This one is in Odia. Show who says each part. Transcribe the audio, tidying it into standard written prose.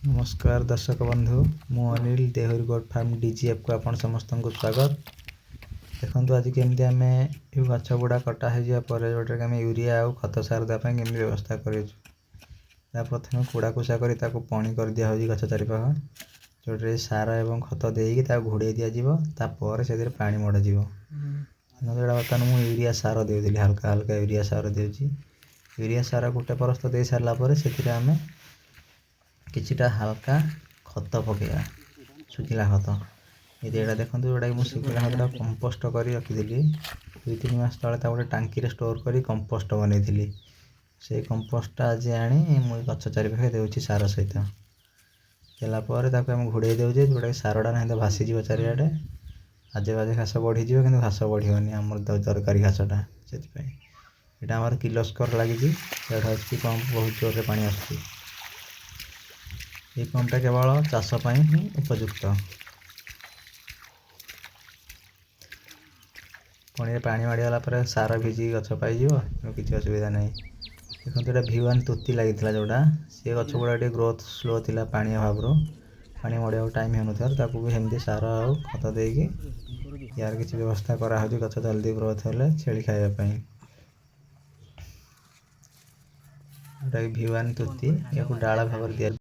Speaker 1: ନମସ୍କାର ଦର୍ଶକ ବନ୍ଧୁ, ମୁଁ ଅନିଲ, ଦେହୁରୀ ଗୋଟ୍ ଫାର୍ମ ଡିଜିଏଫ୍କୁ ଆପଣ ସମସ୍ତଙ୍କୁ ସ୍ୱାଗତ। ଦେଖନ୍ତୁ ଆଜି କେମିତି ଆମେ ଏ ଗଛ ଗୁଡ଼ା କଟା ହେଇଯିବା ପରେ ଯେଉଁଟାକି ଆମେ ୟୁରିଆ ଆଉ ଖତ ସାର ଦେବା ପାଇଁ କେମିତି ବ୍ୟବସ୍ଥା କରିଛୁ। ତା ପ୍ରଥମେ କୁଡ଼ା କୁସା କରି ତାକୁ ପଣି କରିଦିଆହେଉଛି ଗଛ ଚାରିପାଖ, ଯେଉଁଥିରେ ସାର ଏବଂ ଖତ ଦେଇକି ତାକୁ ଘୋଡ଼େଇ ଦିଆଯିବ। ତାପରେ ସେଥିରେ ପାଣି ମଡ଼ାଯିବ। ଦେଖନ୍ତୁ, ଏଇଟା ବର୍ତ୍ତମାନ ମୁଁ ୟୁରିଆ ସାର ଦେଉଥିଲି, ହାଲକା ହାଲକା ୟୁରିଆ ସାର ଦେଉଛି। ୟୁରିଆ ସାର ଗୋଟେ ପରସ୍ତ ଦେଇ ସାରିଲା ପରେ ସେଥିରେ ଆମେ କିଛିଟା ହାଲକା ଖତ ପକାଇବା, ଶୁଖିଲା ଖତ। ଏଇଟା ଦେଖନ୍ତୁ, ଯେଉଁଟାକି ମୁଁ ଶୁଖିଲା ଖତଟା କମ୍ପୋଷ୍ଟ କରି ରଖିଥିଲି 2-3 ମାସ ତଳେ। ତାକୁ ଗୋଟେ ଟାଙ୍କିରେ ଷ୍ଟୋର୍ କରି କମ୍ପୋଷ୍ଟ ବନେଇଥିଲି। ସେଇ କମ୍ପୋଷ୍ଟଟା ଆଜି ଆଣି ମୁଁ ଗଛ ଚାରିପାଖେ ଦେଉଛି। ସାର ସହିତ ଦେଲା ପରେ ତାକୁ ଆମେ ଘୋଡ଼େଇ ଦେଉଛେ, ଯେଉଁଟାକି ସାରଟା ନାହିଁ ତ ଭାସିଯିବ ଚାରିଆଡ଼େ, ଆଜେ ବାଜେ ଘାସ ବଢ଼ିଯିବ। କିନ୍ତୁ ଘାସ ବଢ଼ିବନି, ଆମର ଦରକାରୀ ଘାସଟା ସେଥିପାଇଁ। ଏଇଟା ଆମର କିର୍ଲୋସ୍କର ଲାଗିଛି, 1.5 HP pump, ବହୁତ ଜୋରରେ ପାଣି ଆସୁଛି। ଏଇ ପମ୍ପଟା କେବଳ ଚାଷ ପାଇଁ ହିଁ ଉପଯୁକ୍ତ। ପୁଣି ପାଣି ମାଡ଼ିଗଲା ପରେ ସାର ଭିଜିକି ଗଛ ପାଇଯିବ, ତେଣୁ କିଛି ଅସୁବିଧା ନାହିଁ। ଦେଖନ୍ତୁ, ଏଇଟା V1 ତୁତି ଲାଗିଥିଲା ଯେଉଁଟା, ସିଏ ଗଛ ଗୁଡ଼ା ଟିକେ ଗ୍ରୋଥ୍ ସ୍ଲୋ ଥିଲା ପାଣି ଅଭାବରୁ। ପାଣି ମଡ଼ିବାକୁ ଟାଇମ୍ ହେଉନଥିବାରୁ ତାକୁ ବି ସେମିତି ସାର ଆଉ ଖତ ଦେଇକି ୟାର କିଛି ବ୍ୟବସ୍ଥା କରାହେଉଛି, ଗଛ ଜଲ୍ଦି ଗ୍ରୋଥ୍ ହେଲେ ଛେଳି ଖାଇବା ପାଇଁ। ଯେଉଁଟାକି V1 ତୁତି, ୟାକୁ ଡାଳ ଭାବରେ ଦିଆ